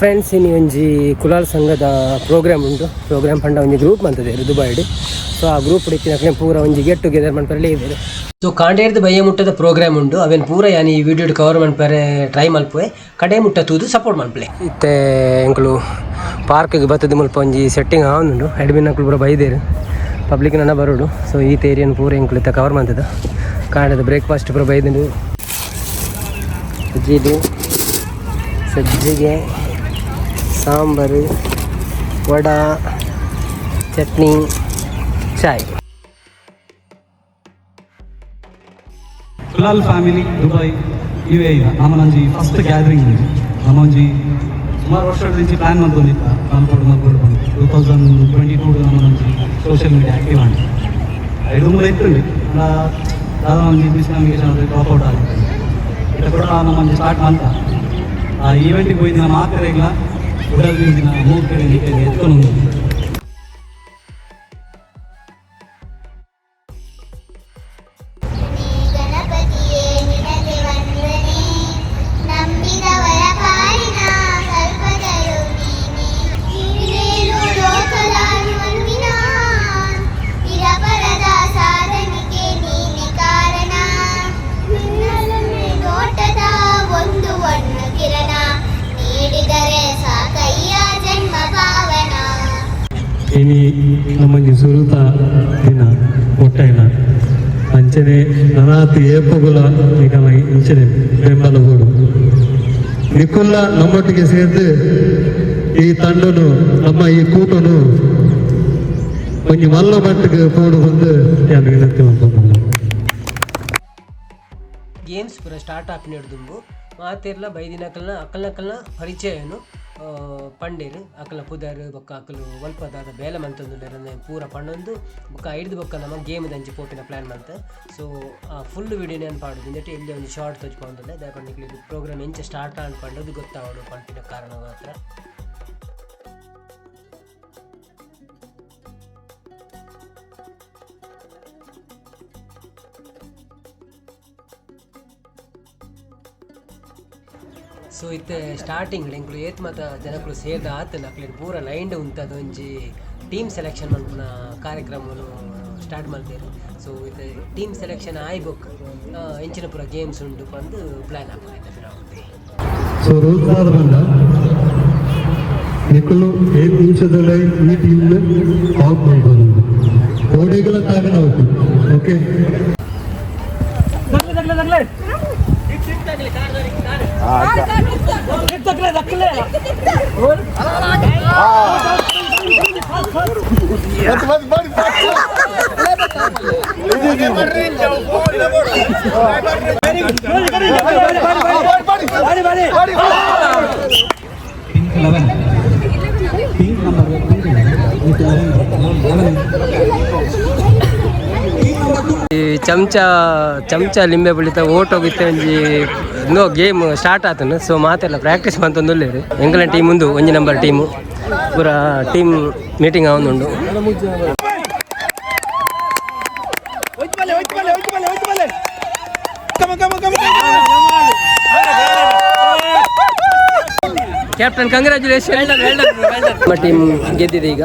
Friends, ಇನಿ ಒಂಜಿ ಕುಲಾಲ್ ಸಂಘದ ಪ್ರೋಗ್ರಾಮ್ ಉಂಡು. ಪ್ರೋಗ್ರಾಮ್ ಪಂಡ ಒಂಜಿ ಗ್ರೂಪ್ ಮಂತುದೆರ್ ದುಬೈಡ್. ಸೊ ಆ ಗ್ರೂಪ್ ಇತ್ತಿನಕ್ಲೆ ಪೂರ ಒಂಜಿ ಗೆಟ್ ಟುಗೆದರ್ ಮನ್ಪರೆ ಇದ್ದೇರು. ಸೊ ಕಾಂಡೇರ್ದ ಬಯ್ಯ ಮುಟ್ಟದ ಪ್ರೋಗ್ರಾಮ್ ಉಂಡು. ಅವೆನ್ ಪೂರ ಯಾನ್ ಈ ವಿಡಿಯೋಡ್ ಕವರ್ ಮನ್ಪರೆ ಟ್ರೈ ಮಲ್ಪುವೆ. ಕಡೆ ಮುಟ್ಟ ತೂದು ಸಪೋರ್ಟ್ ಮನ್ಪಲೆ. ಇತ್ತೆ ಎಂಕುಲು ಪಾರ್ಕ್ಗೆ ಬತ್ತದ ಮುಲ್ಪ ಒಂಜಿ ಸೆಟ್ಟಿಂಗ್ ಆವೊಂದುಂಡು. ಅಡ್ಮಿನ್ ಅಕುಲು ಪೂರ ಬೈದೇರು, ಪಬ್ಲಿಕ್ ನನ ಬರೋಡು. ಸೊ ಈ ಏರಿಯಾನ್ ಪೂರ ಎಂಕುಲು ಇತ್ತೆ ಕವರ್ ಮಂತದ. ಕಾಂಡೆದ ಬ್ರೇಕ್ಫಾಸ್ಟ್ ಪೂರ ಬೈದುಂಡು. ಸಜ್ಜಿದು, ಸಜ್ಜಿಗೆ, ಸಾಂಬಾರು, ವಡಾ, ಚಟ್ನಿ, ಚಾಯ್. Kulal family Dubai U A ನಮ್ಮನೊಂಜಿ first gathering ಉಂಜಿ. ನಮ್ಮೊಂಜಿ ಸುಮಾರು ವರ್ಷದ ಪ್ಲಾನ್ ಮಂತೊಂದಿತ್ತ, ಮಲ್ಪೊಡು ಮಲ್ಪೊಡು ಪಂದ್. 2022 ನಮ್ಮನೊಂಜಿ ಸೋಷಿಯಲ್ ಮೀಡಿಯಾ ಆಕ್ಟಿವ್ ಆಂಡ್. ಐದು ಇತ್ತುಂಡು, ದಾದ ಒಂಜಿ ಮಿಸ್ಕಮ್ಯುನಿಕೇಶನ್ ಡ್ರಾಪ್ ಔಟ್ ಆಗಿದೆ. ಇತ್ತ ಕೂಡ ನಮ್ಮೊಂಜಿ ಸ್ಟಾರ್ಟ್ ಮಂತ. ಆ ಈವೆಂಟಿಗೆ ಹೋಯ್ದಿನ ಮಾತ್ರೆಗ್ಲ ಉಡಲ್ ದಿಂಜಿನ ಮೂರ್ಕಡೆ ಎತ್ಕೊಂಡು. ಗಣಪತಿಯೇ ನಿನಗೆ ವಂದನೆ, ನಂಬಿದವರ ಪಾಲಿನ ಕಲ್ಪತರು ನೀನೆ. ಏಳು ಲೋಕದಾಧಿಪನುವಿನ ಇರಪರದ ಸಾಧನೆಗೆ ನೀನೆ ಕಾರಣ. ನೋಟದ ಒಂದು ಒಣ್ಣು ಕಿರಣ ನೀಡಿದರೆ ಸಾಕಯ್ಯ, ಜನ್ಮ ಪಾವನ. ಇನಿ ನಮ್ಮಂಜಿ ಸುರುತ ದಿನ ಒಟ್ಟೈನ. ಅಂಚನೆ ನನಾತ್ ಏಪಗುಲ ನಿಕಲ ಇಂಚನೆ ಬೆಂಬಲ ಬೋಡು. ನಿಕುಲ್ಲ ನಮ್ಮೊಟ್ಟಿಗೆ ಸೇರ್ದು ಈ ತಂಡನು, ನಮ್ಮ ಈ ಕೂಟನು ಒಂಜಿ ಮಲ್ಲ ಮಟ್ಟಿಗೆ ಪೋಡು ಬಂದು ಯಾನ್ ವಿನಂತಿ ಮಲ್ತೊಂದುಲ್ಲೆ. ಗೇಮ್ಸ್ ಪೂರ ಸ್ಟಾರ್ಟ್ ಆಪಿನ ದುಂಬು ಮಾತೆರ್ಲ ಬೈದಿನಕಲ್ನ ಅಕಲ್ನಕಲ್ನ ಪರಿಚಯನು ಪಂಡೇರು. ಅಕಲ್ನ ಪುದರ್ ಬೊಕ್ಕ ಅಕಲು ಒಲ್ಪ ದಾದ ಬೇಲೆ ಮಂತೊಂದುಲ್ಲೆರ್ ಪೂರ ಪಂಡೊಂದು, ಬೊಕ್ಕ ಐಡ್ದ್ ಬೊಕ್ಕ ನಮ ಗೇಮ್ ದಂಚಿ ಪೋಪಿನ ಪ್ಲ್ಯಾನ್ ಮಂತ. ಸೊ ಫುಲ್ ವಿಡಿಯೋ ಯಾನ್ ಪಾಡುದು. ಇಂದೆಟ್ ಎಲ್ಯ ಒಂಜಿ ಶಾರ್ಟ್ ತೋಜ್ಪಾವೊಂದುಲ್ಲೆ. ದಾಯೆ ಪಂಡ ನಿಕ್ಲೆಗ್ ಪ್ರೋಗ್ರಾಮ್ ಎಂಚ ಸ್ಟಾರ್ಟ್ ಆಂಡ್ ಪಂಡೊಂದು ಗೊತ್ತಾವೊಡು ಪನ್ಪಿನ ಕಾರಣ ಮಾತ್ರ. ಸೊ ಇತ್ತೆ ಸ್ಟಾರ್ಟಿಂಗ್ ಎಂಕುಲು ಏತ್ ಮಾತ ಜನಕುಲು ಸೇರ್ದ ಆತನ ಅಕ್ಲೆನ್ ಪೂರ ಲೈನ್ಡ್ ಉಂತದ ಒಂಜಿ ಟೀಮ್ ಸೆಲೆಕ್ಷನ್ ಮಲ್ಪುನ ಕಾರ್ಯಕ್ರಮನು ಸ್ಟಾರ್ಟ್ ಮಲ್ತೆರ್. ಸೊ ಇತ್ತೆ ಟೀಮ್ ಸೆಲೆಕ್ಷನ್ ಆಯಿ ಬೊಕ್ಕ ಎಂಚಿನ ಪೂರ ಗೇಮ್ಸ್ ಉಂಡು ಪಂದ್ ಪ್ಲ್ಯಾನ್ ಆಪುಂಡು ಇತ್ತೆ ಪಿರವುಡ್ದು. ಸೊ ರೋಜಾದ ಬಂದ ನಿಕುಲು ಏತ್ ನಿಮಿಷದಲ್ಲಿ ಈ ಟೀಮ್ ಔಟ್ ಮಾಡ್ಬೋದು. ಕೋಡೆಗಳ ತಾಗನ okay. Pink 11, pink number, pink 11. ಈ ಚಮಚ ಚಮಚ ಲಿಂಬೆ ಬಳಿತ ಓಟ್ ಹೋಗಿತ್ತೆ. ಒಂಜಿ ನೋ ಗೇಮ್ ಸ್ಟಾರ್ಟ್ ಆತನು. ಸೊ ಮಾತೆಲ್ಲ ಪ್ರಾಕ್ಟೀಸ್ ಮಂತೊಂದುಲ್ಲೆರ್. ಎಂಕಲ್ನ ಟೀಮ್ ಉಂದು ಒಂಜಿ ನಂಬರ್ ಟೀಮು. ಪೂರ ಟೀಮ್ ಮೀಟಿಂಗ್ ಆವೊಂದುಂಡು. Captain, congratulation. ನಮ್ಮ ಟೀಮ್ ಗೆದ್ದಿದೆ ಈಗ.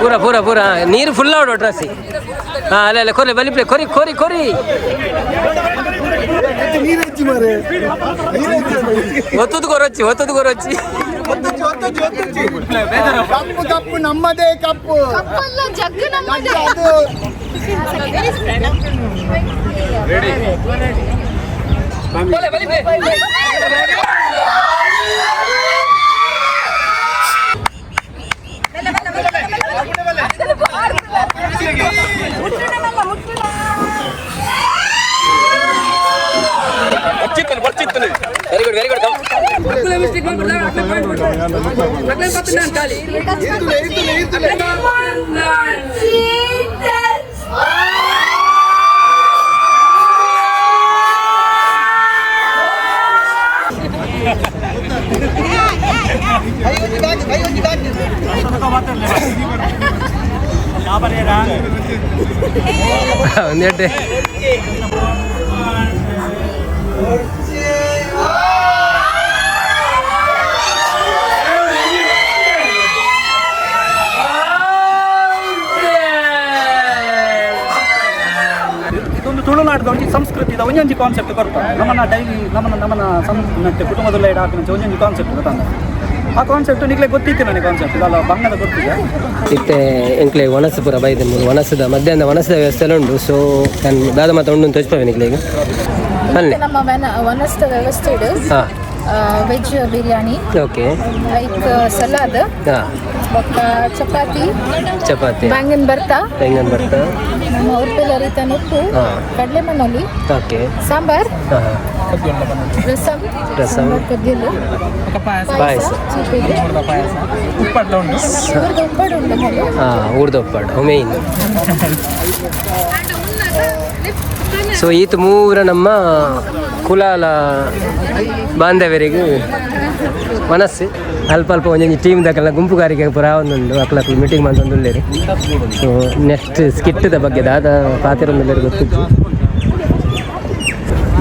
ಪೂರ ಪೂರ ಪೂರ ನೀರು ಫುಲ್ ಆವಡು ಒಟ್ರಾಸಿ. ಹಾಂ, ಅಲ್ಲ ಅಲ್ಲ, ಕೊರಿ ಬಲಿ ಪ್ಲೇ, ಕೊರಿ ಕೊರಿ ಕೊರಿ. ಒತ್ತದು ಕೊರೊಚ್ಚಿ, ಒತ್ತದು ಕೊರೊಚ್ಚಿ. ಕಪ್ಪು ಕಪ್ಪು, ನಮ್ಮದೇ ಕಪ್ಪು. ಕಪ್ಪಲ್ಲ, ಜಗ್ಗು ನಮ್ಮದೇ. ಅದು. Very good, very good. ಒಂದೆರಡು. ಇದೊಂದು ತುಳುನಾಡದ ಒಂಜಿ ಸಂಸ್ಕೃತಿದ ಒಂಜೊಂಜಿ ಕಾನ್ಸೆಪ್ಟ್ ಕೊರ್ತಾರೆ. ನಮ್ಮನ್ನ ಡೈಲಿ ನಮ್ಮನ್ನ ನಮ್ಮನ ಸಂ ಮತ್ತೆ ಕುಟುಂಬದಲ್ಲ ಹಾಕಿನ ಒಂಜೊಂಜಿ ಕಾನ್ಸೆಪ್ಟ್ ಗೊತ್ತಂದ. ಆ ಕಾನ್ಸೆಪ್ಟ್ ನಿಗ್ಲೆ ಗೊತ್ತಿತ್ತು ನನಗೆ, ಕಾನ್ಸೆಪ್ಟ್ ಇದಲ್ಲ ಬಂಗದ ಗೊತ್ತಿದೆ. ಇತ್ತೆ ಎಂಕ್ಲೆ ವನಸು ಪೂರ ಬೈದೆ, ವನಸದ ಮಧ್ಯಾಹ್ನ ವನಸದ ವ್ಯವಸ್ಥೆ ಎಲ್ಲ ಉಂಡು. ಸೊ ನಾನು ದಾದ ಮಾತ ಉಂಡು ತೋಚ್ಪವೆ ನಿಕ್ಲೆ ಈಗ ಅಲ್ಲೇ. ನಮ್ಮ ವನಸ್ತ ವ್ಯವಸ್ಥೆ ವೆಜ್ ಬಿರಿಯಾನಿ, ಲೈಕ್ ಸಲಾದ್, ಬೊಕ್ಕ ಚಪಾತಿ, ಚಪಾತಿ, ಬ್ಯಾಂಗನ್ ಭರ್ತಾ, ಬೆಂಗನ್ ಭರ್ತಾ, ನಮ್ಮ ಉರ್ಪೆಲ ರೀತ ನುಪ್ಪು, ಕಡಲೆ ಮಣ್ಣಲ್ಲಿ, ಸಾಂಬಾರ್, ರಸಂ, ರಸಂ. ಸಾಂಬಾರ್ ಕದ್ದಿಲು, ಪಾಯಸ, ಪಾಯಸ. ಚೀಪಿಗೆ ಉಪ್ಪಡು ಉಪ್ಪಡು ಉಂಡು ಮೊದಲು. ಊರ್ದ ಉಪ್ಪಾಡು ಮೇಯ್ನ್. ಸೊ ಈತ ಮೂರ ನಮ್ಮ ಕುಲಾಲ ಬಾಂಧವರಿಗೆ ಮನಸ್ಸು ಅಲ್ಪ ಅಲ್ಪ ಒಂಜೊಂಜಿ ಟೀಮ್ ದಕಲ್ನ ಗುಂಪುಗಾರಿಕೆ ಪೂರ ಒಂದುಂಡು. ಅಕ್ಲ ಮೀಟಿಂಗ್ ಮಂತೊಂದುಲ್ಲೇರಿ. ಸೊ ನೆಕ್ಸ್ಟ್ ಸ್ಕಿಟ್ಟದ ಬಗ್ಗೆ ದಾದ ಪಾತೆರೊಂದುಲ್ಲೇರಿ ಗೊತ್ತಿತ್ತು.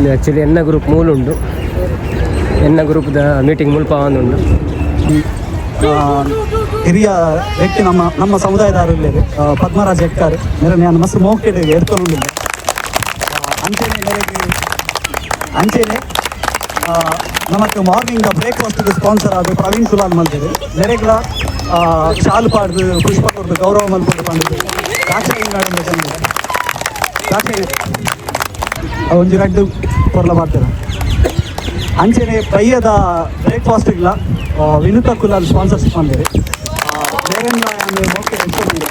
ಆ್ಯಕ್ಚುಲಿ ಎನ್ನ ಗ್ರೂಪ್ ಮೂಲುಂಡು, ಎನ್ನ ಗ್ರೂಪ್ದ ಮೀಟಿಂಗ್ ಮುಲ್ಪ ಆವೊಂದುಂಡು. ಹಿರಿಯ ವ್ಯಕ್ತಿ ನಮ್ಮ ನಮ್ಮ ಸಮುದಾಯದಾರು ಇಲ್ಲೇರು ಪದ್ಮರಾಜ್ ಎಕ್ಕಾರ್ ಮೇರೆ ನಾನು ಮಸ್ತ್ ಮೋಕೆಡ್ ಎಡ್ತೊಂದಿಲ್ಲ. ಅಂಚೆನೆ ಮೇರೆಗೆ ಅಂಚೆನೆ ನಮಕ್ morning breakfast sponsor ಆದ ಪ್ರವೀಣ್ ಕುಲಾಲ್ ಮಲ್ತೇವೆ. ಮೇರೆಗ್ಲ ಶಾಲು ಪಾಡ್ದು ಪುಷ್ಪ ಕೊರ್ದು ಗೌರವ ಮಲ್ಪೊಡು ಪಂಡುದು ದಾಕ್ಷಾಯಿಣಿ ಮೇಡಮ್. ದಾಕ್ಷಾಯಿಣಿ ಒಂಜಿ ರಡ್ಡು ಕೊರ್ಲ ಬಾರ್ತೆರ. ಅಂಚೆನೆ ಬಯ್ಯದ ಬ್ರೇಕ್ಫಾಸ್ಟ್ಗ್ಲ ವಿನುತಾ ಕುಲಾಲ್ ಸ್ಪಾನ್ಸರ್ಶಿಪ್ ಮಲ್ದೇರು. ಬೇರೆಲ್ಲ ಮೋಕೆ ಎಡ್ತೊಂದಿಲ್ಲ.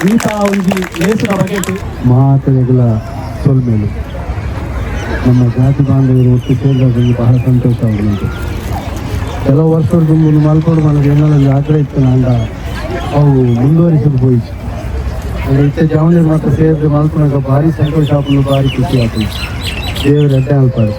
ಇಂಥ ಒಂಜಿ ಲೇಸಿನ ಬಗೆಟ್ ಮಾತೆರೆಗಳ ಸೊಲ್ಮೆಲು. ನಮ್ಮ ಜಾತಿ ಬಾಂಧವರು ಒಟ್ಟು ಸೇರಿದಾಗ ಬಹಳ ಸಂತೋಷ ಆಗುಂಟು. ಕೆಲವು ವರ್ಷದ ಮುಂದೆ ಮಲ್ಕೋಡು ಮನಗೆ ಏನಾದ್ರು ಆಗ್ರಹ ಇತ್ತು ಅಂಡ ಅವು ಮುಂದುವರಿಸಲು ಹೋಯಿತು. ಅಂದ್ರೆ ಇತ್ತೆ ಜವನಿಯರು ಮಾತ್ರ ಸೇರಿದ್ರೆ ಮಲ್ಪುನಾಗ ಭಾರಿ ಸಂತೋಷ ಆಪುಂಡು, ಭಾರಿ ಖುಷಿ ಆಪುಂಡು. ದೇವರು ಎಡ್ಡೆ ಅಲ್ಪಾಡು.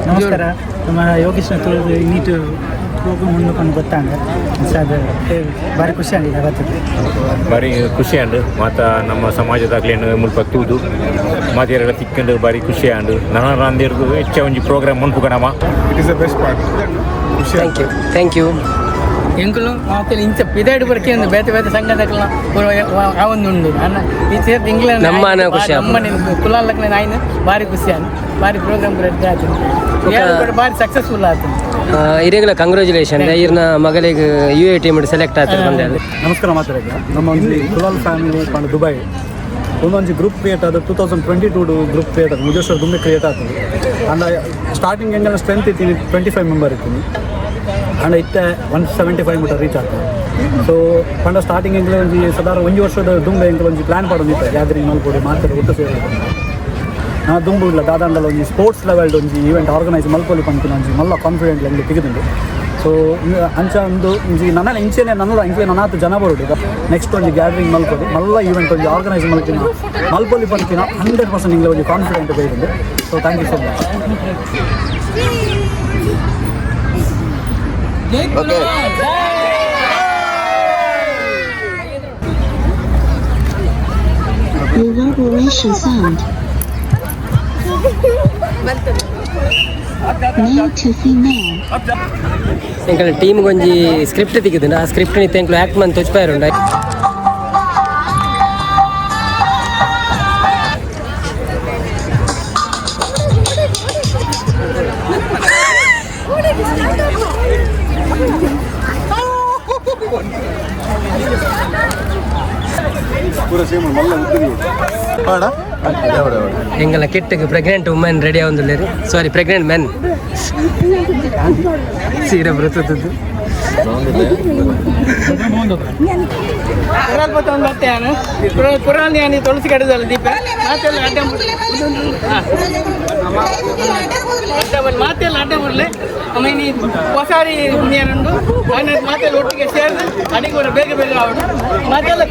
ನಮಸ್ಕಾರ. ನಮ್ಮ ಯೋಗೇಶ್ನ ತುಳಿದು ನೀಟು ಪ್ರೋಗ್ರಾಮ್ ಉಂಡು ಕೊಂಡು ಗೊತ್ತಾಂಡ ಅದು ಭಾರಿ ಖುಷಿ ಆಗಿದೆ ಬರ್ತದೆ. ಭಾರಿ ಖುಷಿ ಆಂಡ್ ಮಾತ ನಮ್ಮ ಸಮಾಜದಾಗ್ಲೇನು ಮುಲ್ಪ ತೂದು ಮಾತೆರೆಲ್ಲ ತಿಕ್ಕಂಡು ಭಾರಿ ಖುಷಿ ಆಂಡ್. ನನರಾಂದಿರ್ದು ಹೆಚ್ಚ ಒಂಜಿ ಪ್ರೋಗ್ರಾಮ್ ಮನ್ಪುಗ ನಮ. It is the best part. ಖುಷಿ. Thank you, thank you. ಎಂಕುಲು ಮಾತೆಲ್ಲ ಇಂಚ ಪಿದಾಯ್ಡು ಬರ್ಕೆ ಒಂದು ಬೇತೆ ಬೇತೆ ಸಂಘದಕ್ಲ ಆವೊಂದು ಉಂಡು ಅನ್ನ ಈ ಸೇರ್ದು ಇಂಗ್ಲೆಂಡ್. ನಮ್ಮನ ಖುಷಿ ಆಪುಂಡು. ನಮ್ಮನೆ ಕುಲಾಲಕ್ನ ನಾಯಿನ ಭಾರಿ ಖುಷಿ ಆಂಡ್. ಭಾರಿ ಪ್ರೋಗ್ರಾಮ್ ರೆಡ್ ಆತು, ಕೂಡ ಭಾರಿ ಸಕ್ಸಸ್ಫುಲ್ ಆತು. ಇರೆಗಳ ಕಂಗ್ರ್ಯಾಚುಲೇಷನ್. ಇರ್ನ ಮಗಳಿಗೆ U A team select ಆತಾರೆ ಬಂದೆ ಅದು. ನಮಸ್ಕಾರ ಮಾತಾಡಿದ ನಮ್ಮ ಒಂಜಿ ಕುಲಾಲ್ ಫ್ಯಾಮಿಲಿ ಪಂಡ ದುಬೈ ಒಂದೊಂಜಿ ಗ್ರೂಪ್ ಕ್ರಿಯೇಟ್ ಆದ 2022 ಗ್ರೂಪ್ ಕ್ರಿಯೇಟ್ ಆದ ಮುಜೇಶ್ವರ ದುಂಬೆ ಕ್ರಿಯೇಟ್ ಆಗ್ತದೆ. ಅಂಡ್ ಸ್ಟಾರ್ಟಿಂಗ್ ಎಂಗೆಲ್ಲ ಸ್ಟ್ರೆಂತ್ ಇತ್ತೀನಿ 25 ಮೆಂಬರ್ ಇತ್ತೀನಿ. ಅಂಡ್ ಇತ್ತೆ 175 ಮೀಟರ್ ರೀಚ್ ಆಗ್ತದೆ. ಸೊ ಪಂಡ ಸ್ಟಾರ್ಟಿಂಗ್ ಎಂಗ್ಲ ಒಂಜಿ ಸಾಧಾರಣ ಒಂಜಿ ವರ್ಷದ ದುಂಬೆ ಎಂಗ್ಲ ಒಂಜಿ ಪ್ಲಾನ್ ಪಾಡೊಂದಿತ್ತೆ, ಗ್ಯಾದರಿಂಗ್ ಮಲ್ಪೊಡು, ಮಾತಾಡಿ ಒಟ್ಟು ಸೇರಿ. ನಾ ದುಂಬು ಇಲ್ಲ ದಾದಾಂಡಲ ಒಂಜಿ ಸ್ಪೋರ್ಟ್ಸ್ ಲೆವೆಲ್ ಒಂಜಿ ಈವೆಂಟ್ ಆರ್ಗನೈಸ್ ಮಲ್ಪೊಲಿ ಪನ್ಪಿನ ಒಂಜಿ ಮಲ್ಲ ಕಾನ್ಫಿಡೆಂಟ್ ಎಂಕ್ ತಿಕ್ಕಿದುಂಡು. ಸೊ ಅಂಚ ಒಂದು ಒಂಜಿ ನನ್ನ ಇಂಚೆನೆ ನನ್ನ ಇಂಚೆ ನನಾತ್ ಜನ ಬರೋಡು. ನೆಕ್ಸ್ಟ್ ಒಂಜಿ ಗ್ಯಾದರಿಂಗ್ ಮಲ್ಪೊಲಿ, ಮಲ್ಲ ಈವೆಂಟ್ ಒಂಜಿ ಆರ್ಗನೈಸ್ ಮಲ್ಪಿನ ಮಲ್ಪೊಲಿ ಪನ್ಪಿನ 100% ಇಂಗ್ಲ ಒಂಜಿ confident ಬೈದುಂಡು. So thank you so much. Reverberation sound. Male to female. ಎಂಕಲ್ನ ಟೀಮ್ ಒಂಜಿ ಸ್ಕ್ರಿಪ್ಟ್ ತಿಕ್ಕಿದ್ದು, ಆ ಸ್ಕ್ರಿಪ್ಟ್ ನಿತ್ತೆ ಎಂಕ್ಲು ಆ್ಯಕ್ಟ್ ಮಂತ್ ತೊಚ್ಪಾಯರುಂಡ. ಎಂಗಲ ಕಿಟ್ಟಗೆ ಪ್ರೆಗ್ನೆಂಟ್ ವುಮೆನ್ ರೆಡಿ ಆವೊಂದುಲ್ಲೆರ್, ಸಾರಿ ಪ್ರೆಗ್ನೆಂಟ್ ಮೆನ್. ಸೀರೆ ಬರ್ತದ್ದು. ತುಳಸಿ ಕಡೆದಲ್ಲ ದೀಪ ಮಾತೆಲ್ಲ ಅಡ್ಡ ಮಾತೆಲ್ಲ ಅಡ್ಡ ಬರಲೆ. ಆಮೇಲೆ ಹೊಸಾರಿ ಉಂಡು ಮಾತೆಲ್ಲ ಒಟ್ಟಿಗೆ ಸೇರಿದು ಅಡಿಗೆ ಬೇಗ ಬೇಗ ಆವಡು ಮಾತೆಲ್ಲ.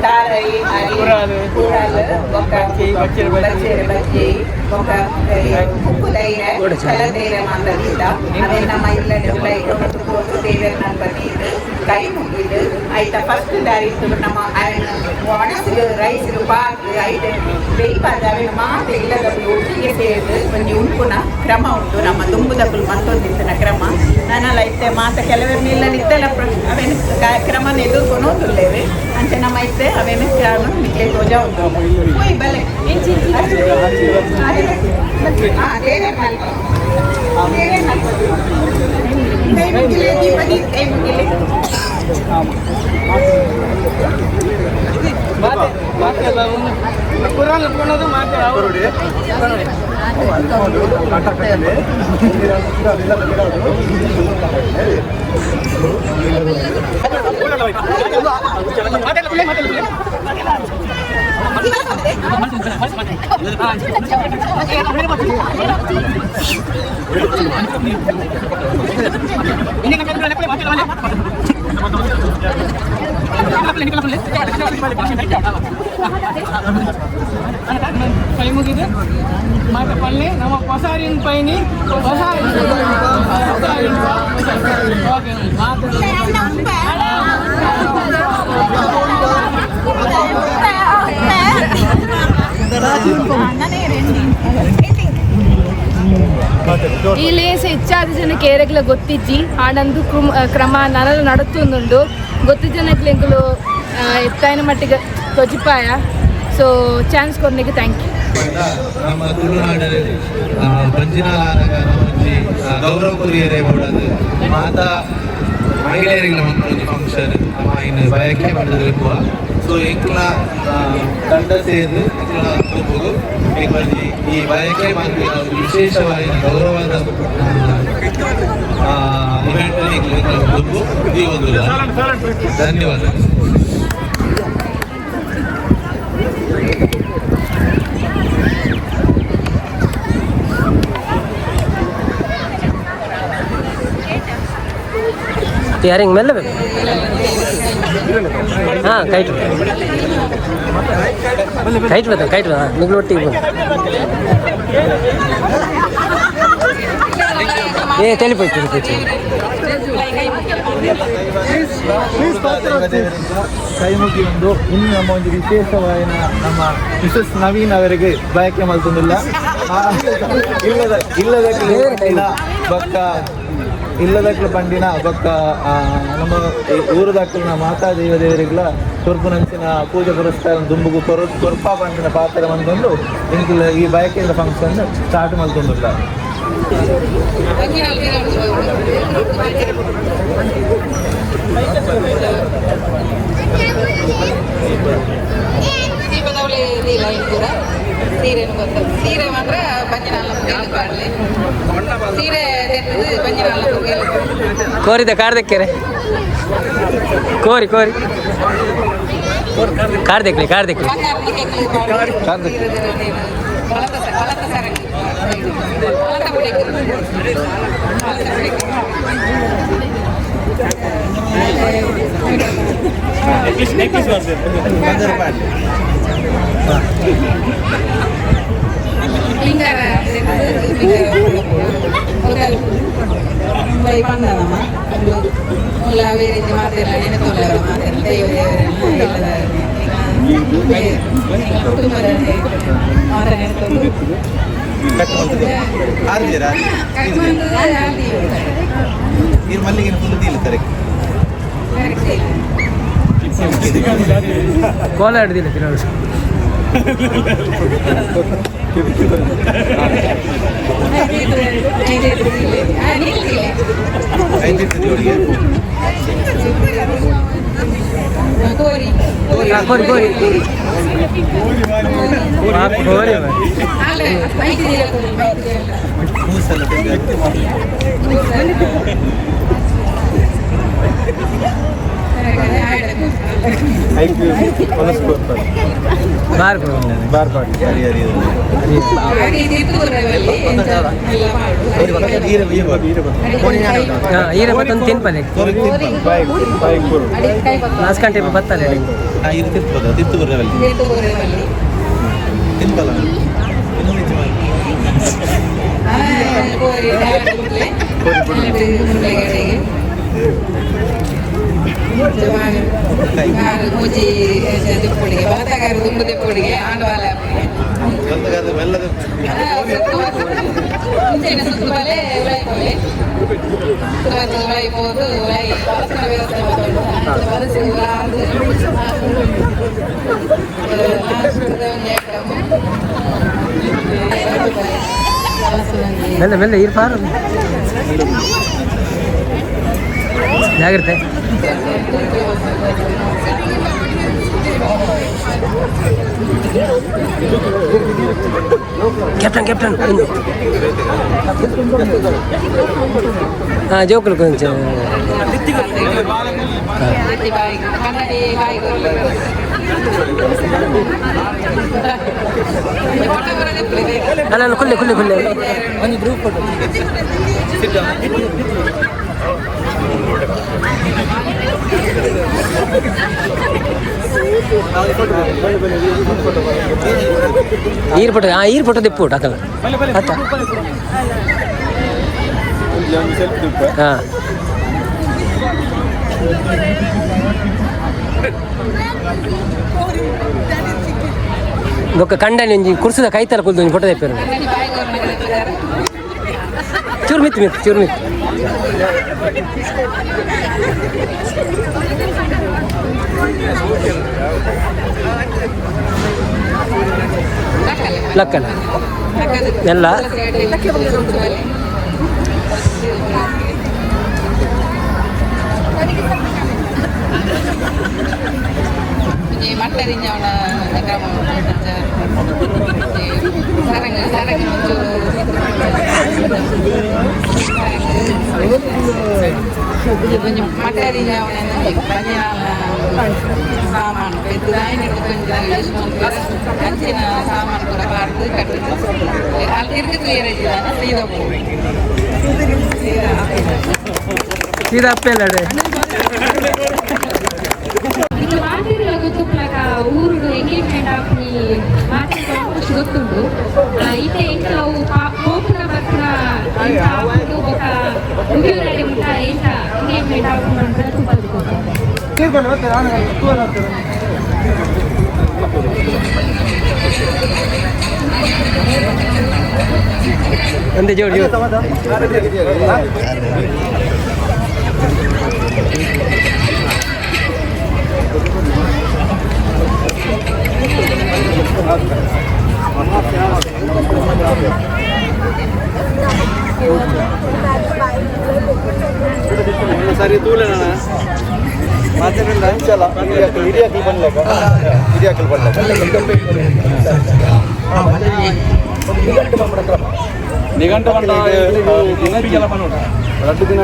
ತಾರೈ, ಕುರಾಲು, ಕುರಾಲು, ಬಜ್ಜಿ, ಬಚ್ಚಿರ ಬಜ್ಜಿ. ಬಜ್ಜಿ, ಬೊಕ್ಕ ಉಪ್ಪು ದೈರ, ಕಲದೈರ ಮಾತದಿದ್ದ ಅದೇ ನಮ್ಮ ಇಲ್ಲ ದೇವರ ಬದಿದ್ದು ಕೈ ಮುಗಿದು ಐತ ಫಸ್ಟ್ ದಾರಿ ನಮ್ಮ ಒಣಸಿಗೆ ರೈಸ್ ಪಾಕ್ ಐತೆ ಬೇಯ್ಪಾದ ಅವೆನ ಮಾತ ಇಲ್ಲದಕ್ಕಲು ಒಟ್ಟಿಗೆ ಸೇರಿದು ಒಂಜಿ ಉಂಪುನ ಕ್ರಮ ಉಂಟು. ನಮ್ಮ ದುಂಬುದಕ್ಕಲು ಮತ್ತೊಂದಿತ್ತಿನ ಕ್ರಮ ನಾನಲ್ಲ ಇತ್ತೆ ಮಾತ ಕೆಲವೆರ್ ಇಲ್ಲಲ್ಲಿ ಇತ್ತೆಲ್ಲ ಅವೇನು ಕ್ರಮನ ಎದುರ್ಕೊಂಡು ಹೋದುಲ್ಲೇವೆ. ಅಂಚೆ ನಮ್ಮ ಇತ್ತೆ ಅವೇನು ಕ್ರಮ ನಿಕ್ಲೆ ತೋಜ ಉಂಟು. ಹೋಯ್ ಬಲೆ ಹಾಂ ದೇವೇರ್ ಮಲ್ಪ, ದೇವೇರ್ ಮಲ್ಪ ಕೈ ಮುಗಿಲೆ, ದೀಪ ದೀಪ ಕೈ ಮುಗಿಲೆ. ಮಾತೆ ಮಾತೆಲ್ಲ ಕುರಾನ್ ಕೊಡೋದು ಮಾತೆ. ಕೈ ಮುಗಿದು ಮಾತ ಪಲ್ಲೆ ನಮ್ಮ ಪೊಸಾರಿನ ಪೈನಿ ಪೊಸಾರಿ. ಓಕೆ ಮಾತು. ಈ ಲೇಸ್ ಹೆಚ್ಚಾದ ಜನಕ್ಕೆ ಏರೆಗ್ಲ ಗೊತ್ತಿಜ್ಜಿ ಆನಂದು ಕ್ರಮ ನನಲ ನಡತೊಂದುಂಡು. ಗೊತ್ತು ಜನಕ್ಕೆ ಎಂಕುಲು ಎತ್ತಾಯಿನ ಮಟ್ಟಿಗೆ ತೊಜಿಪಾಯ. ಸೊ ಚಾನ್ಸ್ ಕೊರ್ನಿಗೆ thank you. ನಮ್ಮ ತುಳುನಾಡು ಬಂಜಿನಾಲಾನಗ ಒಂಜಿ ಗೌರವ ಕೊರಿಯರೆ ಬೋಡದು ಮಾತಾ ಮಹಿಳೆಯರಿಗೆ ಒಂಜಿ ಫಂಕ್ಷನ್ ನಮ್ಮ ಇನ್ನು ಬಯಕೆ ಮಾಡಿದ. ಸೊ ಎಂಕ್ಲ ತಂಡ ಸೇರ್ದು ಎಂಕ್ಲ ಗ್ರೂಪುಗು ಎಂಕೊಂಜಿ ಈ ಬಯಕೆ ಮಲ್ಪಿನ ಒಂಜಿ ವಿಶೇಷವಾದ ಗೌರವದ ಇವೆಂಟ್ ಎಂಕ್ಲ ಗ್ರೂಪು ದೀವೊಂದುಲ್ಲ. ಧನ್ಯವಾದ. ಯಾರಿಂಗ್ ಮೆಲ್ಲಬೇಕು. ಹಾಂ, ಕೈಟ್ ಕೈಟ್ ಬರ್ತಾನೆ, ಕೈಟ್ ನಿಗ್ಲು ಒಟ್ಟಿಗೆ ಬಂದು. ಏ ತೆಲಿಪೋಯ್ತು, ತೆಲಿಪೋಯ್ತು. ಕೈ ಮುಗಿಯೊಂದು ಇನ್ನು ನಮ್ಮ ಒಂದು ವಿಶೇಷವಾದ ನಮ್ಮ ಮಿಸಸ್ ನವೀನ್ ಅವರಿಗೆ ಬಯಕೆ ಮಲ್ತೊಂದಿಲ್ಲ. ಇಲ್ಲದ ಇಲ್ಲದ ಬೊಕ್ಕ ಇಲ್ಲದಕ್ಲು ಪಂಡಿನ ಬೊಕ್ಕ ನಮ್ಮ ಊರುದಕ್ಲಿನ ಮಾತಾ ದೇವ ದೇವರಿಗ್ಲ ಕೊರ್ಪುನಂಚಿನ ಪೂಜೆ ಪುರಸ್ಕಾರ ದುಂಬುಗು ಕೊರ ಕೊರ್ಪಾ ಪಂಡಿನ ಪಾತ್ರ ಬಂದೊಂದು ಎಂಕುಲ ಈ ಬಯಕೆದ ಫಂಕ್ಷನ್ ಸ್ಟಾರ್ಟ್ ಮಲ್ತೊಂದುಲ್ಲ. ಸೀರೆ ಸೀರೆ ಮಾತ್ರ ಬಂಜಿನಾಲ ಪಾಡ್ಲೆ ಸೀರೆ ಬಂಜಿನಾಲ. ಕೋರಿದ ಕಾರ್ದಕ್ಕೆರೆ ಕೋರಿ ಕೋರಿ. ಕಾರ್ ದೇಖಲಿ ಕಾರ್ ದೇಖಲಿ ಕೋಲ ಹಿಡ್ದಿಲ್ಲ ತಿನ್ನೋದು. ಕೋರಿ ಕೋರಿ ಕೋರಿ ಬಾರ್ ಬಾರ್ ಈರೆ ಮತ್ತೊಂದು ತಿನ್ಪಲೆ ಲಾಸ್ಟ್ ಗಂಟೆ ಬತ್ತಾರೆ. ಮೆಲ್ಲ ಮೆಲ್ಲ ಇರ್ಪಾರು ಜಾಗ್ರತೆ. ಕ್ಯಾಪ್ಟನ್ ಕ್ಯಾಪ್ಟನ್ ಹಾಂ ಜೋಕುಲು ಕೊಂಚ ಅಲ್ಲ ಅಲ್ಲ ಕುಲ್ಲೆ ಕುಲ್ಲೆ ಕುಲ್ಲೆ ಒಂದು ಗ್ರೂಪ್ ಫೋಟೋ. ಈರ್ ಫೋಟೋ ಹಾಂ ಈರ್ ಫೋಟೋ ದೆಪ್ಪು ಹಾಕಲ್ಲ ಆತ ಹಾಂ ಬೊಕ್ಕ ಕಂಡನಿ ಒಂಜಿ ಕುರ್ಸುದ ಕೈತಲ ಕುಲ್ದು ಒಂಜಿ ಫೋಟೋ ದೆಪ್ಪೆರು. ಚೂರು ಮಿತ್ತು ಮಿತ್ತು ಚೂರು ಮಿತ್ತು. ಲಕ್ಕಲ್ಲ ಎಲ್ಲ ಸೀದಾ ಅಪ್ಪೆ ಅಲ್ಲ ಊರುಡು ಎಂಗೇಜ್ಮೆಂಟ್ ಆಪುನಿ ಮಾತೆರ್ಲ ಗೊತ್ತುಂಡು. ಇತ್ತೆ ಎಂಕ ಅವು ಪೋಪುನ ಬರ್ಪುನ ಎಂಚ ಆಪುಂಡು ಬೊಕ ಮುಗಿಯುನಡೆ ಮುಟ್ಟ ಎಂಚ ಎಂಗೇಜ್ಮೆಂಟ್ ಆಪುಂಡು ಪನ್ಪುನ ತೂಪದ. ಒಂದೇ ಜೋಡಿ ಜೋಡಿ ಸರಿ ತೂಲೆ ಹಿರಿಯಾಕಲ್ ಬನ್ಲೇಕ ಹಿರಿಯಾಕಲ್ ಬನ್ಲೇಕ ನಿಘಂಟು ದಿನ ರಡ್ಡು ದಿನ.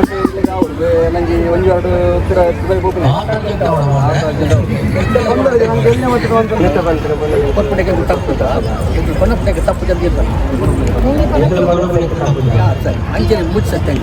ನಂಗೆ ಒಂಜಿ ಎರಡು ಕೊನಪುಟಕ್ಕೆ ತಪ್ಪು ಜಲ್ದಿ ಸರಿ ಅಂಚನೆ ಮುಚ್ಚತ್ತೆ.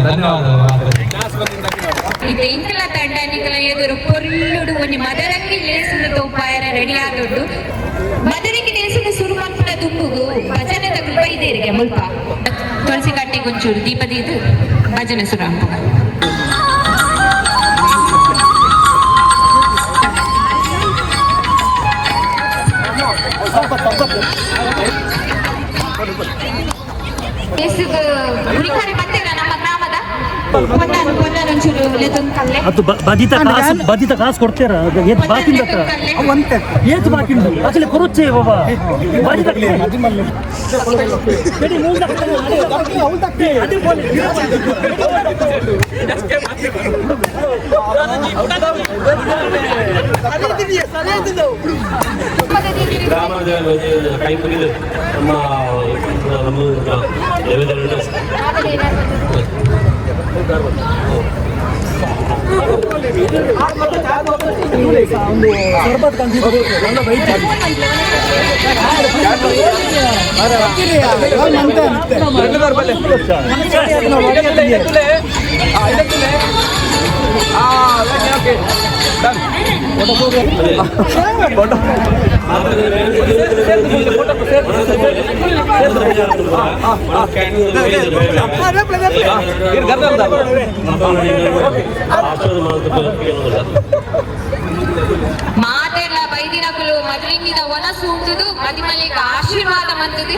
ಧನ್ಯವಾದ. ಇಂಕಲ ತಂಡ ನಿಕಲ ಎದುರು ಪೊರ್ಲುಡು ಒಂಜಿ ಮದರಂಗಿ ಲೇಸುನ ತೋಪಾಯರ ರೆಡಿ ಆದೊಡ್ಡು ಮದರಂಗಿ ಲೇಸುನ ಸುರು ಮನ್ಪುನ ದುಂಬುಗು ಭಜನೆದ ಕೃಪ ಇದೇರಿಗೆ ಮುಲ್ಪ ತುಳಸಿ ಕಟ್ಟೆ ಗೊಂಚೂರು ದೀಪದೀದು ಭಜನೆ ಸುರು ಅನ್ಪುಗ. ಗುರಿಕಾರೆ ಬತ್ತೀರಾ ನಮ್ಮ ಗ್ರಾಮದ ಪೊನ್ನನು ಪೊನ್ನನು ಒಂಚೂರು ಲೆತ್ತೊಂದು ಕಲ್ಲೆ ಅದು ಬದಿತ ಕಾಸು ಬದಿತ ಕಾಸು ಕೊಡ್ತೀರಾ? ಏತ್ ಬಾಕಿ ಏತ್ ಬಾಕಿ ಅಸಲಿ ಕೊರುಚ್ಚೆ ಬಾಬಾ ಬದಿತ ಗ್ರಾಮದ ಕೈ ಮುಗಿದು ನಮ್ಮ ನಮ್ಮ ಮಾತೆಲ್ಲ ಬೈದಿನಕುಲು ಮದರಿಂಗಿದ ಒನಸು ಉಂಟುದು ಮದಿಮಲಿಗೆ ಆಶೀರ್ವಾದ ಮಂತದು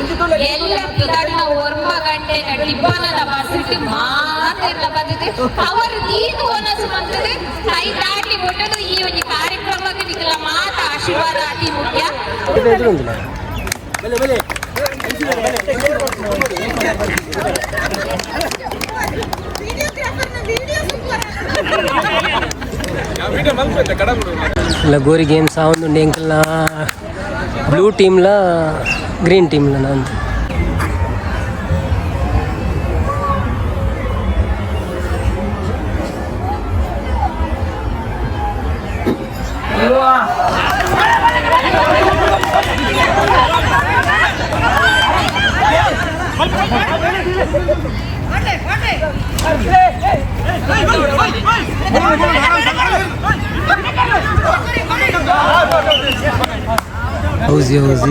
ಎಲ್ಲ ಪಿದಾಡಿನ ಒರ್ಂಬ ಗಂಟೆ ಟಿಬ್ಬನದ ಬಸ್ಸಿಟ್ಟು ಮಾತೆಲ್ಲ ಬಂದಿದೆ ಅವರು ದೀದು ಒನಸು ಮಂತದು ಕೈ ದಾಟಿ ಕೊಟ್ಟದು ಈ ಒಂದು ಕಾರ್ಯಕ್ರಮಕ್ಕೆ ನಿಕಲ ಮಾತ ಆಶೀರ್ವಾದ ಅತಿ ಮುಖ್ಯ. ಲಗೋರಿ ಗೇಮ್ಸ್ ಆವೊಂದುಂಡು ಎಂಕಲ್ನ ಬ್ಲೂ ಟೀಮ್ಲ ಗ್ರೀನ್ ಟೀಮ್ಲ ನಂದು. ಹೌಸಿ ಹೌಸಿ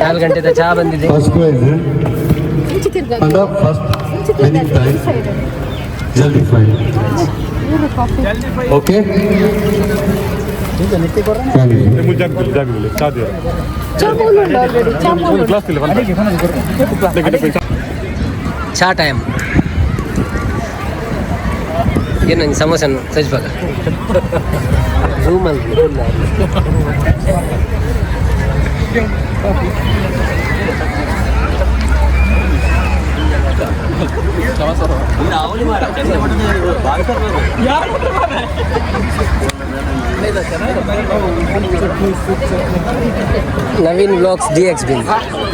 ನಾಲ್ಕು ಗಂಟೆದ ಚಹಾ ಬಂದಿದೆ. First prize and first winning price ಜಲ್ದಿ ಫೈ. ಓಕೆ, ಚಾ ಟೈಮ್. ಏನು ಸಮೋಸ ಸಜ್ಬಾಗ ರೂಮಲ್ಲಿ. Naveen vlogs D X B,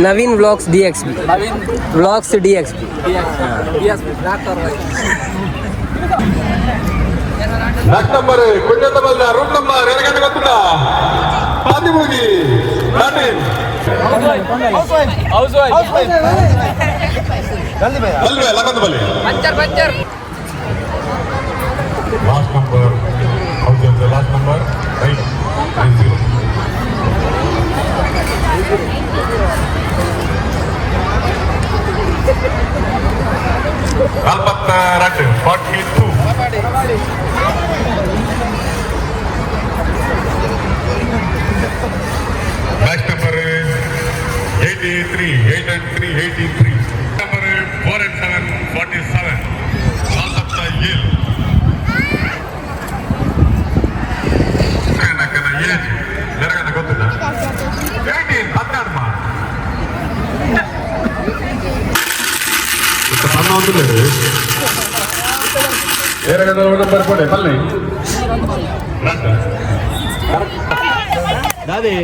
Naveen vlogs D X B, vlogs D X B. Back number ಕುಂಡದ ಬಲ್ಲ ರೂಮ್ ನಂಬರ್ ಎರಡು ಗಂಟೆ ಗೊತ್ತಿಲ್ಲ ಪಾತಿಮೂಗಿ ಅಲ್ವೇ ಲಗಂದ ಬಲ್ಲಿ puncture puncture. Last number house last number 8 9 0. 42 42. Batch number 83 8 and 3 83. Number 4 and 7 47. 47. Age ನೆರಗನ ಗೊತ್ತಿಲ್ಲ 18 12 ಮಾ number ಕೊಡೆ ಪಲ್ಲೆ ದಾದೆ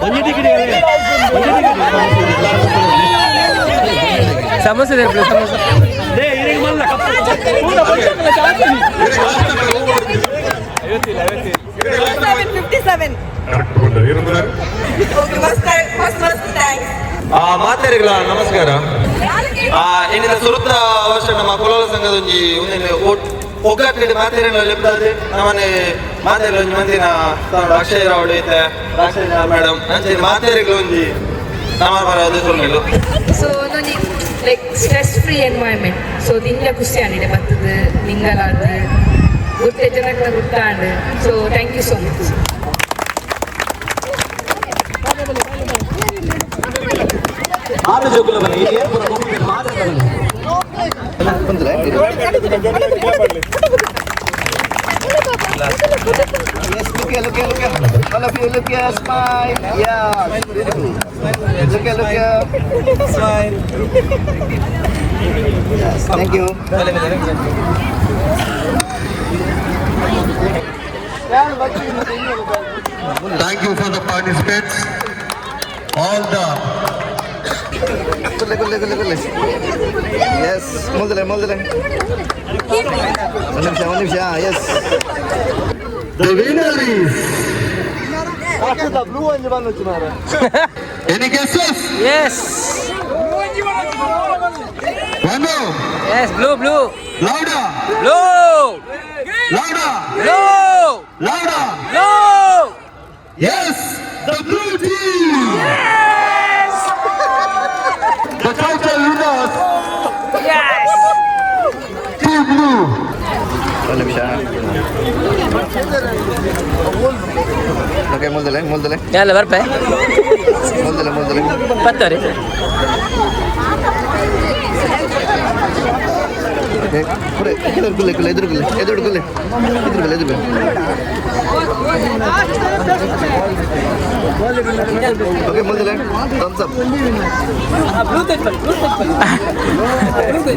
ಒಂಜಿ ಟಿಕೆಟ್ ಸಮೋಸ ಇದೆ ಸಮೋಸ. ಮಾತೆರಿಗಳ ನಮಸ್ಕಾರ. ಇನ್ನಿನ ಸುರುತ್ತ ವರ್ಷ ನಮ್ಮ ಕುಲಾಲ ಸಂಘದ ಒಂಜಿ ಒಗ್ಗಟ್ಟಿನ ಮಾತೆರೆಲ್ಲ ಲೆಪ್ಪದಾದೆ ನಮ್ಮನೆ ಮಾತೆರೆ ಒಂಜಿ ಮಂದಿನ ಅಕ್ಷಯ್ ರಾವ್ ಐತೆ ಅಕ್ಷಯ್ ಮೇಡಮ್ ಅಂಚೆ ಮಾತೆರೆಗಳ ಒಂಜಿ ನಮ್ಮ ಸೊಲ್ಮೆಲು. ಸೊ ಒಂದೊಂಜಿ like stress free environment. So ದಿಂಜ ಖುಷಿ ಆಂಡಿಡೆ ಬರ್ತದೆ ನಿಂಗಲಾದ ಗುರ್ತೆ ಜನಗಳ ಗುರ್ತಾಂಡ್. So thank you so much. Yes, look here, look here, look here. All of you, look here, smile. Yeah, beautiful. Look here, look here. Smile. Yes, thank you. Thank you for the participants. All the ಕುಲ್ಲೆ ಕುಲ್ಲೆ ಕುಲ್ಲೆ ಕುಲ್ಲೆ. Yes, ಮೊದಲೇ ಮೊದಲೇ. ಒಂದು ನಿಮಿಷ ಒಂದು ನಿಮಿಷ. Yes. The winner is blue ಒಂಜಿ ಬಂದು ಮಾರ. Any guesses? Yes. One more. Yes, blue blue. Louder. Blue. Louder. Blue. Louder. Blue. Yes, the blue team. Yes. The total winners. Yes. Team blue. ಒಂದು ನಿಮಿಷ. ಓಕೆ, ಮೊದಲೇ ಮೊದಲೇ. ಎಲ್ಲ ಬರ್ಪೆ. ಮೊದಲೇ ಮೊದಲೇ. ಪತ್ತರಿ. ಕುಲ್ಲೆ ಕುಲ್ಲೆ ಎದುರು ಕುಲ್ಲೆ ಎದುರು ಕುಲ್ಲೆ ಎದುರು ಕುಲ್ಲೆ ಎದುರು. ಓಕೆ, ಮೊದಲೇ thumbs up.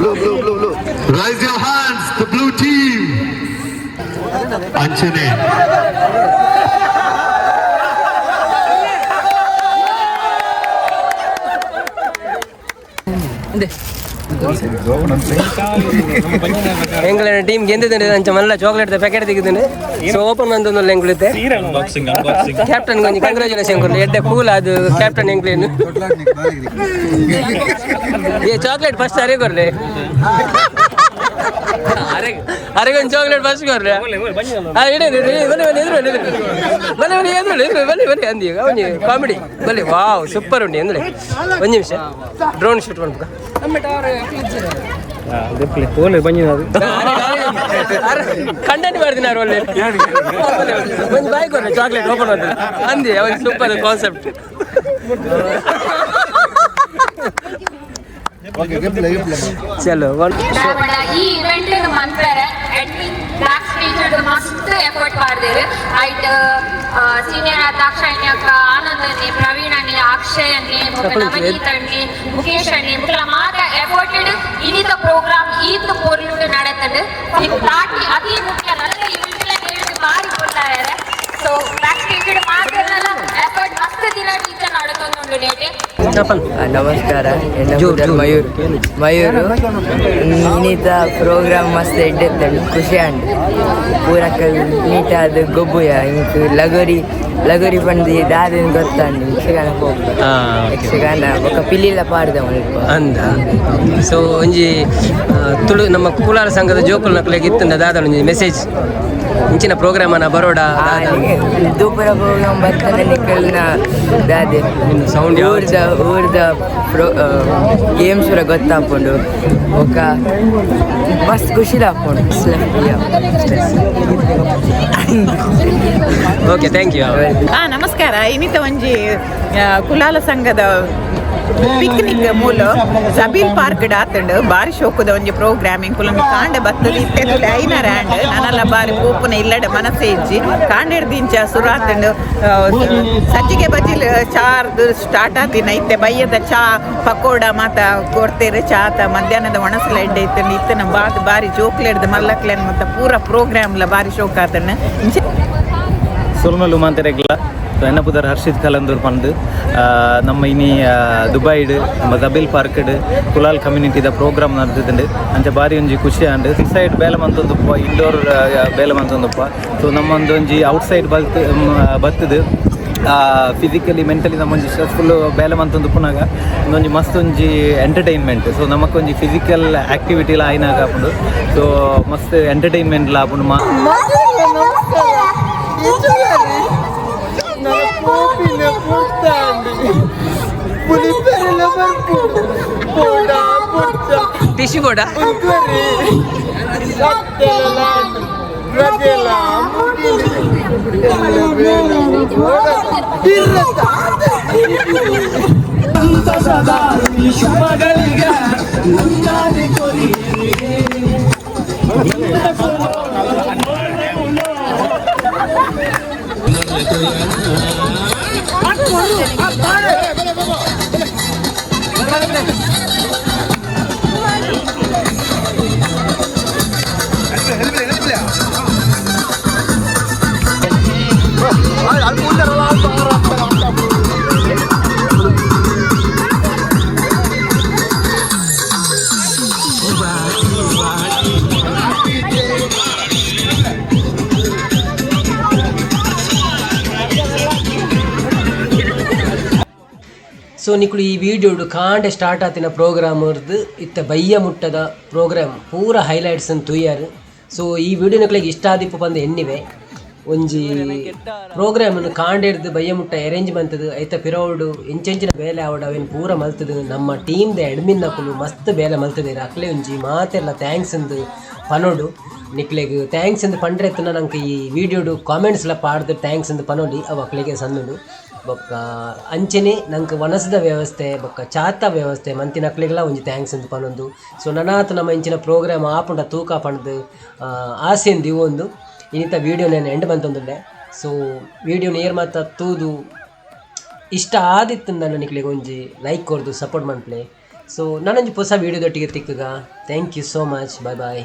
Blue blue blue blue. Raise your hands, the blue team. Anchane. ಎಂಗ್ಲ team ಗೆದ್ದಿದ್ದೇನೆ ಅಂಚ ಮಲ್ಲ ಚಾಕ್ಲೇಟ್ ಪ್ಯಾಕೆಟ್ ತೆಗೆದಿದ್ದೇನೆ. ಸೊ ಓಪನ್ ಬಂದೊಂದು ಎಂಗ್ಳುತ್ತೆ ಕ್ಯಾಪ್ಟನ್ ಗೊಂಜಿ ಕಂಗ್ರ್ಯಾಚುಲೇಷನ್ ಕೊರ್ಲಿ ಎಡ್ಡೆ ಕೂಲ್ ಅದು ಕ್ಯಾಪ್ಟನ್ ಎಂಗ್ಲೇನು ಏ ಚಾಕ್ಲೇಟ್ ಫಸ್ಟ್ ಅರೆ ಕೊರ್ಲಿ ಅರೆಗೊಂದು ಚಾಕ್ಲೇಟ್ ಫಸ್ಟ್ ಕೊರ್ಲಿ. ಇಡೇ ಬನ್ನಿ ಬನ್ನಿ ಎದುರು ಬನ್ನಿ ಬನ್ನಿ ಬನ್ನಿ ಎದುರು ಎದುರು ಬನ್ನಿ ಬನ್ನಿ ಅಂದಿ ಅವನಿ ಕಾಮಿಡಿ ಬನ್ನಿ. ವಾವ್ ಸೂಪರ್ ಉಂಡಿ ಅಂದ್ರೆ ಒಂದು ನಿಮಿಷ ಡ್ರೋನ್ ಶೂಟ್ ಮಾಡ್ಬೇಕ. ಕಂಡನಿ ಮಾಡ್ತೀನಿ ಒಳ್ಳೆ ಒಂದು ಬಾಯ್ ಕೊಡ್ರೆ ಚಾಕ್ಲೇಟ್ ಓಪನ್ ಮಾಡ್ತಾರೆ ಅಂದೆ ಅವನ್ ಸೂಪರ್ ಕಾನ್ಸೆಪ್ಟ್. ಚಲೋ ಈ ಇವೆಂಟ್ ಮನ್ಪೆರೆ admin class teacher ಮಸ್ತ್ ಎಫರ್ಟ್ ಮಾಡಿದೇವೆ. ಐಟ್ ಸೀನಿಯರ್ ದಾಕ್ಷಾಯಿಣಿ ಅಕ್ಕ, ಆನಂದನ್ನಿ, ಪ್ರವೀಣ್ ಅಣ್ಣಿ, ಅಕ್ಷಯ್ ಅಣ್ಣಿ, ನವನೀತ್ ಅಣ್ಣಿ, ಮುಖೇಶ್ ಅಣ್ಣಿ ಮುಕ್ಕಲ ಮಾತ ಎಫರ್ಟೆಡ್ ಇನ್ನಿತ ಪ್ರೋಗ್ರಾಮ್ ಈತ್ ಪೊರ್ಲುಡು ನಡತಂಡು. ತಾಟಿ ಅತಿ ಮುಖ್ಯ ನನ್ನ ಇವೆಂಟ್ ಹೇಳಿದ್ ಬಾರಿ ಕೊಡ್ತಾರೆ. So class teacher ಮಾತ್ರ ಎಫರ್ಟ್ ಮಸ್ತ್ ದಿನ ಟೀಚರ್ ನಡತೊಂದುಂಡು ನೇಟೆ. ನಮಸ್ಕಾರ, ಎನ್ನ ಮಯೂರ್. ಮಯೂರು ಇನ್ನಿತ ಪ್ರೋಗ್ರಾಮ್ ಮಸ್ತ್ ಎಡ್ಡೆತ್ತಂಡು, ಖುಷಿ ಆಂಡ್ ಪೂರಕ ನೀಟಾದ ಗೊಬ್ಬುಯ ಇಂಕ್ ಲಗೋರಿ ಲಗೋರಿ ಪಂದು ದಾದೆನ್ ಗೊತ್ತಾಂಡು. ಯಕ್ಷಗಾನ ಪೋಪ ಯಕ್ಷಗಾನ ಬೊಕ್ಕ ಪಿಲಿಲ ಪಾಡ್ದ ಮುಲ್ಪ ಅಂದ. ಸೊ ಒಂಜಿ ತುಳು ನಮ್ಮ ಕುಲಾಲ ಸಂಘದ ಜೋಕುಲ್ ನಕ್ಲೆಗ್ ಇತ್ತಂದ ದಾದ ಒಂಜಿ ಮೆಸೇಜ್ ಇಂಚಿನ ಪ್ರೋಗ್ರಾಮ್ ಅನ್ನ ಬರೋಡ ದೂಪರ ಪ್ರೋಗ್ರಾಮ್ ಬರ್ತದೆ ನಿಕ್ಕಲ್ನ ದಾದೆ ಸೌಂಡ್ ಊರ್ದ ಊರ್ದ ಪ್ರೋ ಗೇಮ್ಸ್ ಪೂರ ಗೊತ್ತಾಪುಂಡು ಬೊಕ್ಕ ಮಸ್ತ್ ಖುಷಿ ಆಪುಂಡು. Okay, thank you. ನಮಸ್ಕಾರ. ಇನ್ನಿತ ಒಂಜಿ ಕುಲಾಲ ಸಂಘದ ಪಿಕ್ನಿಕ್ ಮೂಲ ಜಬೀಲ್ ಪಾರ್ಕ್ ಆತಂಡು ಬಾರಿ ಶೋಕುದ ಒಂಜಿ ಪ್ರೋಗ್ರಾಮಿಂಗ್ ಕುಲನ್ ಕಾಂಡ ಬತ್ತದ ಇತ್ತೆ ತುಲೆ ಐನಾರ ಆಂಡ್ ನನಲ ಬಾರಿ ಪೋಪುನ ಇಲ್ಲಡೆ ಮನಸ್ಸೇ ಇಜ್ಜಿ ಕಾಂಡೆಡ್ ದಿಂಚ ಸುರಾತಂಡು ಸಜ್ಜಿಗೆ ಬಜಿಲ್ ಚಾರ್ದು ಸ್ಟಾರ್ಟ್ ಆತಿನ ಇತ್ತೆ ಬಯ್ಯದ ಚಾ ಪಕೋಡ ಮಾತ ಕೊಡ್ತೇರು ಚಾತ ಮಧ್ಯಾಹ್ನದ ಒಣಸಲ ಎಡ್ಡೆ ಇತ್ತಂಡು ಇತ್ತನ ಬಾತ್ ಬಾರಿ ಜೋಕ್ಲೆಡ್ದು ಮಲ್ಲಕ್ಲೆನ್ ಮತ್ತ ಪೂರ ಪ್ರೋಗ್ರಾಮ್ಲ ಬಾರಿ ಶೋಕ ಆತಂಡು. ಸೊಲ್ಮಲು ಮಾಂತೆರೆಗ್ಲ ಎನ್ನ ಪುದರ್ ಹರ್ಷಿತ್ ಕಲಂದೂರ್ ಪಂದು. ನಮ್ಮ ಇನಿ ದುಬೈಡ್ ನಮ್ಮ ಜಬೀಲ್ ಪಾರ್ಕ್ಡ್ ಕುಲಾಲ್ ಕಮ್ಯುನಿಟಿದ ಪ್ರೋಗ್ರಾಮ್ ನಡೆದಿದ್ದಂಡು. ಅಂಚ ಬಾರಿ ಒಂಜಿ ಖುಷಿ ಆಂಡ್. ಸೈಡ್ ಬೇಲೆ ಮಂತೊಂದುಪ್ಪ, ಇಂಡೋರ್ ಬೇಲೆ ಮಂತೊಂದುಪ್ಪ. ಸೊ ನಮ್ಮೊಂದು ಒಂಜಿ ಔಟ್ ಸೈಡ್ ಬತ್ತದು ಫಿಸಿಕಲಿ ಮೆಂಟಲಿ ನಮ್ಮೊಂಜಿ ಸ್ಟ್ರೆಸ್ಫುಲ್ ಬೇಲೆ ಮಂತೊಂದುಪ್ಪುನಾಗ ಒಂದೊಂಜಿ ಮಸ್ತ್ ಒಂಜಿ ಎಂಟರ್ಟೈನ್ಮೆಂಟ್. ಸೊ ನಮಕೊಂಜಿ ಫಿಸಿಕಲ್ ಆಕ್ಟಿವಿಟಿಲ ಆಯ್ನಾಗ ಆಪುಂಡು. ಸೊ ಮಸ್ತ್ ಎಂಟರ್ಟೈನ್ಮೆಂಟ್ಲ ಆಪುಂಡು. ಟಿಶ್ಯೂ ಬೋರ್ಡ ಸೊ ನಿಕುಲು ಈ ವಿಡಿಯೋಡು ಕಾಂಡೆ ಸ್ಟಾರ್ಟ್ ಆತಿನ ಪ್ರೋಗ್ರಾಮ್ ಇತ್ತ ಬಯ್ಯ ಮುಟ್ಟದ ಪ್ರೋಗ್ರಾಮ್ ಪೂರ ಹೈಲೈಟ್ಸ್ ಅನ್ನು ತೂಯಾರು. ಸೊ ಈ ವಿಡಿಯೋ ನಿಕ್ಲೆಗ್ ಇಷ್ಟ ಆದಿಪ್ಪು ಪಂದ್ ಎನ್ನಿವೆ. ಒಂಜಿ ಪ್ರೋಗ್ರಾಮ್ ಅನ್ನು ಕಾಂಡೆಡ್ದು ಬಯ್ಯ ಮುಟ್ಟ ಅರೇಂಜ್ ಮಂತದು ಐತ ಪಿರೋಡು ಎಂಚೆಂಚಿನ ಬೇಲೆ ಆವಡ್ ಅವೇನು ಪೂರ ಮಲ್ತದು ನಮ್ಮ ಟೀಮ್ ದ ಅಡ್ಮಿನ್ ನಕುಲು ಮಸ್ತ್ ಬೇಲೆ ಮಲ್ತದೇರು. ಅಕ್ಲೆ ಒಂಜಿ ಮಾತೆಲ್ಲ thanks ಅಂದು ಪನೋಡು. ನಿಕ್ಲೆಗ್ thanks ಅಂದು ಪಂಡ್ರೆ ಎತ್ತುನ ನಂಗೆ ಈ ವಿಡಿಯೋಡು ಕಾಮೆಂಟ್ಸ್ ಎಲ್ಲ ಪಾಡ್ದು thanks ಅಂದು ಪನೋಡಿ ಅವು ಅಕ್ಲೆಗೆ ಸಂದುಂಡು. ಬೊಕ್ಕ ಅಂಚನೆ ನಂಗೆ ವನಸದ ವ್ಯವಸ್ಥೆ ಬೊಕ್ಕ ಚಾತ ವ್ಯವಸ್ಥೆ ಮಂತಿನಕ್ಲೆಗ್ಲ ಒಂಜಿ thanks ಅಂತ ಪನೊಂದು. ಸೊ ನನಾತ್ ನಮ್ಮ ಇಂಚಿನ ಪ್ರೋಗ್ರಾಮ್ ಆಪುಂಡ ತೂಕ ಪಂಡ್ದು ಆಸೆನ್ ದಿವೊಂದು ಇನ್ನಿತ ವೀಡಿಯೋ ನಾನು ಎಂಡ್ ಬಂತೊಂದುಲ್ಲೆ. ಸೊ ವೀಡಿಯೋ ನೇರ್ ಮಾತ ತೂದು ಇಷ್ಟ ಆದಿತ್ತು ನಾನು ನಿಕ್ಲೆಗ್ ಒಂಜಿ ಲೈಕ್ ಕೊರ್ದು ಸಪೋರ್ಟ್ ಮನ್ಪ್ಲೆ. ಸೊ ನಾನೊಂಜಿ ಹೊಸ ವೀಡಿಯೋದೊಟ್ಟಿಗೆ ತಿಕ್ಕುಗ. Thank you so much. Bye bye.